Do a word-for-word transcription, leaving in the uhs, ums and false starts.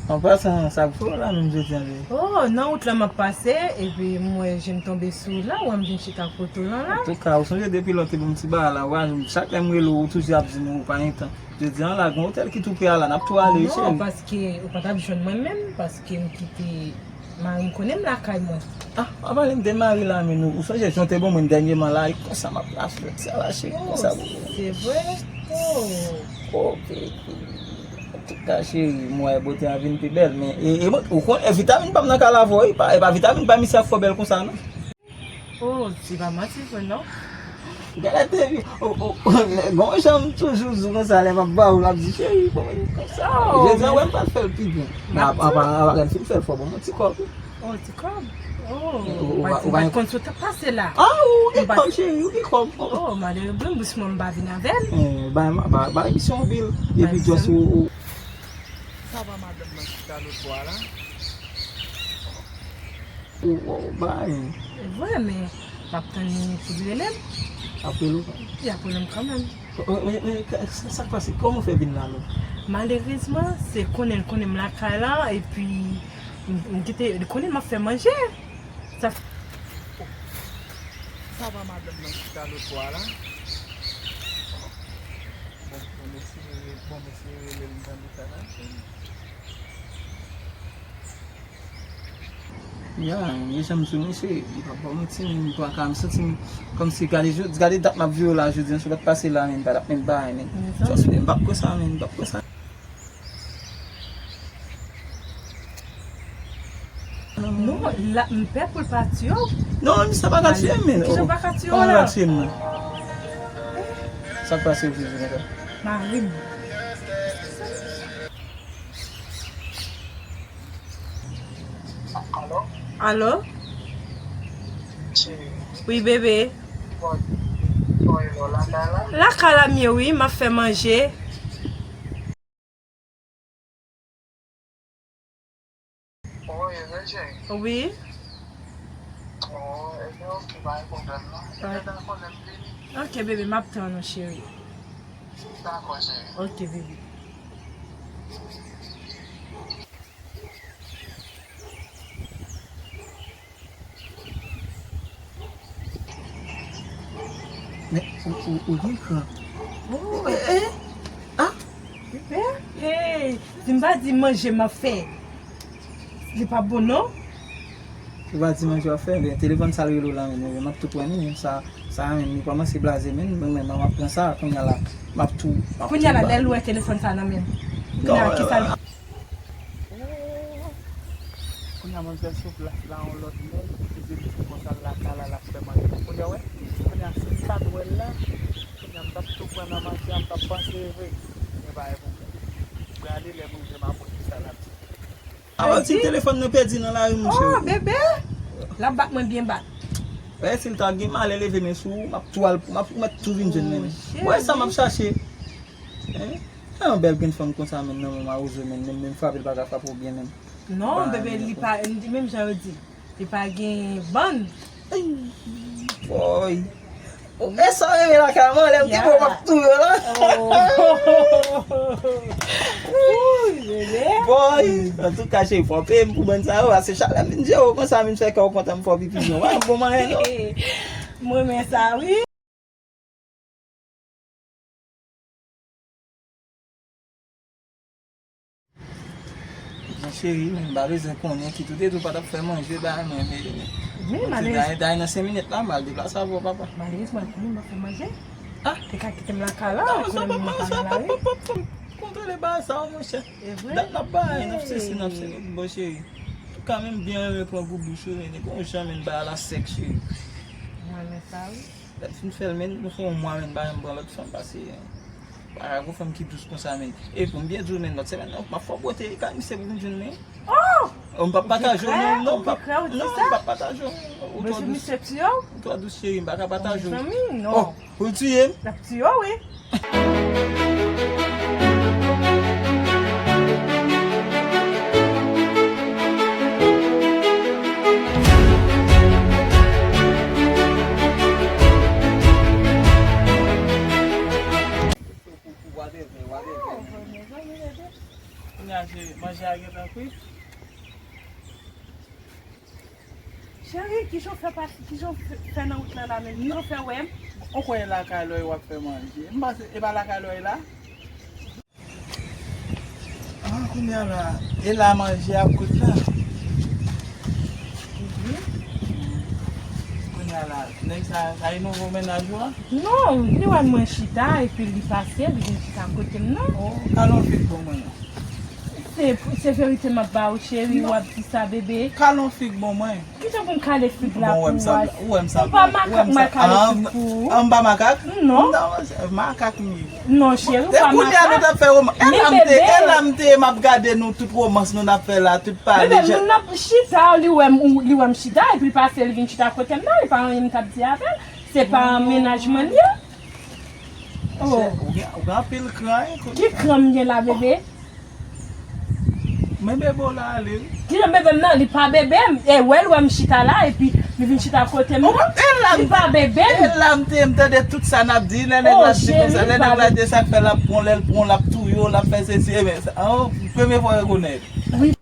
An pasan, sa k fè w la menm jodi a, bebe? Oh, nan wout la m ap pase, epi m wè je m tonbe sou ou la, wè m vin chita kote w lan la. Antouka, ou sonje depi lè w te ban m ti bagay la, w a, chak lè m rele w, ou toujou ap di m ou pa gen tan. Jodi a la, gen otèl ki tou pre a la, n ap tou ale wi, cheri. Non, paske ou pa t ap jwenn mwen menm, paske m kite mari m konnen m lakay mwen. Ah, pa pale m de mari la, men ou, ou sonje jan w te ban mwen dènyèman la, e konsa m ap rache lòt sa la, cheri, konsa pou ou. Se vre? Oh. Oh, baby. Antouka, cheri, m wè bote a vin pi bèl, men e, e, ou konn, e vitamin pa m nan kay la avè w, e pa, e pa vitamin pa misye ap fè w bèl konsa, non. Oh, se pa manti vre non. Gade te vi, oh, oh, gon jan m toujou di w konsa, lè m ap ba w, l ap di, cheri, bon, konsa. Oh, jodi a, men wè m pa t fè l pi byen. Men ap, ap, ap, ap, lè m fin fè l, fò ban m yon ti kòb. Oh, ti kòb? Oh, ou, ou, pa, ou pa t konn sa w t ap pase la. Ah, ou gen kòb, cheri, ou gen kòb. Oh, malere, bon, bous mwen m pa vin avè l. Eh, bay, bay, bay misye yon bil. Epi just ou, ou. Sa va, madanm nan ki ta lòt bò a la? Ou, ou, ou bay. Vre, men m ap tann li pou l rele m. Ap rele w? Li ap rele m kanmenm. Men, men, men, sa, sa k pase? Kòman w fè vin la, non? Malerezman, se konnen l konnen m lakay la, epi m, m kite, li konnen m ap fè manje. Sa f-, sa va, madanm nan ki ta lòt bò a la? Bon, bon, mesye, bon, mesye rele m tande sa la. Ya, men jan m di w, mesye, m pa ba w manti, men m pa ka, m santi m kòmsi, gade, jodi, gade dat m ap viv la jodi a, si w pa t pase la, men m pa t ap menm bay, men. Trust me, m p ap pran sa, men m p ap pran sa. Non, la, m pè pou l pa tiye w. Non, misye pa ka tiye m, men. Kijan pa ka tiye w la? Kòman pa tiye m, non? Sa k pase w, Jezi, konsa? Mari m. Alo? Wi, bebe. Lakay la m ye, wi, m ap fè manje. Wi. Ok, bebe, m ap tann ou, cheri. Ok, bebe. Men, ou, ou, ou gen kran. Oh. Eh, eh. Ah. Eh, hey, si m pa di manje m ap fè, li pa bon non. Ou pa di manje w ap fè, men telefòn sa l rele w la, men, men, m ap tou pran li, men sa, sa, men, li kòmanse blaze, men, men, men, m ap pran sa, kounye a la, m ap tou, m ap tou. Kounye a la, lè l wè telefòn sa nan men m. Kounye a, kisa l Kounye a manzè sou plas la, yon lòt moun, li di l se konsa l lakay la, l ap fè manje. Kounye a, wè, kounye a, si m pa t wè l la, kounye a, m t ap tou pran nan manje a, m t ap panse e vre. Men pa gen pwoblèm. Prale lè m rive, m a pote sa l ap di. Avan ti telefòn nan pèdi nan lari, monchè. Oh, bebe! L ap bat mwen byen bat. Wè, si l ta gen malè leve men sou ou, m ap tou al, m ap, m ap tou vin jwenn men. Wè sa m ap chache. Hein? Yon bèl grenn fanm konsa, men, nan men mawozo, men, men, men frape l pa ka frape w byen, men. Non, bebe, li pa, li menm jan yo di, li pa gen bann. Ay, boy. E sa w renmen lakay mwen, lè m te bo m ap touye w la. Boy, antouka, cheri, fò w peye m pou bann sa yo, paske chak lè m vin jere w konsa, m vin fè kè w kontan, m fè w pipi, non. Pa yon bon manyen, non. Mwen renmen sa, wi. Bon, cheri, men m pa bezwen konnen ki tout e tou pa t ap fè manje, ba, men, men, men, men, dayè, dayè nan senk minit la, m al deplase avè w, papa. Malerezman, li konnen m ap fè manje. Ah! Te ka kite m lakay la, konnen m pa nan lari. Kontwole bagay sa yo, monchè. Dat n ap bay, n ap sesi, n ap sesi. Bon, cheri. Antouka, men m byen renmen pran gou bouch ou, men, gon jan, men, bagay la sèk, cheri. Mwen renmen sa, wi. Lè m fin fè l, men, nou fè yon mwa, men, m pa janm pran lòt fanm pase, pa gen fanm ki dous konsa, men. E pou m byen di w, men, lòt semèn nan, m ap fè w bwote kay misye pou vin jwenn mwen. Oh! Oh, m p ap pataje w, non, non, m p ap, non, m p ap pataje w. Ou twò dous. Misye tiye w? Ou twò dous, cheri, m pa ka pataje w. Mezanmi, non. Oh, pou l tiye m? L ap tiye w, wi. Kounye a, Manje a gentan kwit. Cheri, kijan w fè pase, kijan w fè nan wout lan la menm? Kijan w fè wè m? Ou kwè e lakay Lòy w ap fè manje? M panse e pa lakay Lòy la. Ah, kounye a la, e la manje ap kwit la. Kounye a la, nèg sa, sa e nouvo mennaj ou a? Non, li wè mwen chita, epi li pase, li vin chita kote m nan. Oh, kalon fik bon mwen. Se, se verite m ap ba ou, cheri, w ap di sa, bebe. Kalon fig bon mwen. Kijan pou m kale fig la pou ou a? Ou pa makak, mwen kale fig pou ou. An, m pa makak? Non. Non, makak m ye. Non, cheri, ou pa makak. Kounye a nou t ap fè romans. E la m te, e la m te, m ap gade nou tout romans nou n ap fè la, tout pale. Bebe, nou n ap chita, li wè m, li wè m chita, epi l pase, li vin chita kote m nan, li pa anyen m t ap di avè l. Se pa mennaj mwen li ye. Oh. Ou gen, ou gen anpil kran, wi. Ki kran m gen la, bebe? Men bebe w la ale, wi. Kijan bebe m nan? Li pa bebe m. E wè l wè m chita la, epi li vin chita kote m nan. Li pa bebe m. E la m te, m tande tout sa n ap di, lè nèg la di konsa, lè nèg la di sa k fè l ap pran, lè l pran, l ap touye w, l ap fè sesi, e ben, sa, oh, premye fwa w rekonèt. Wi.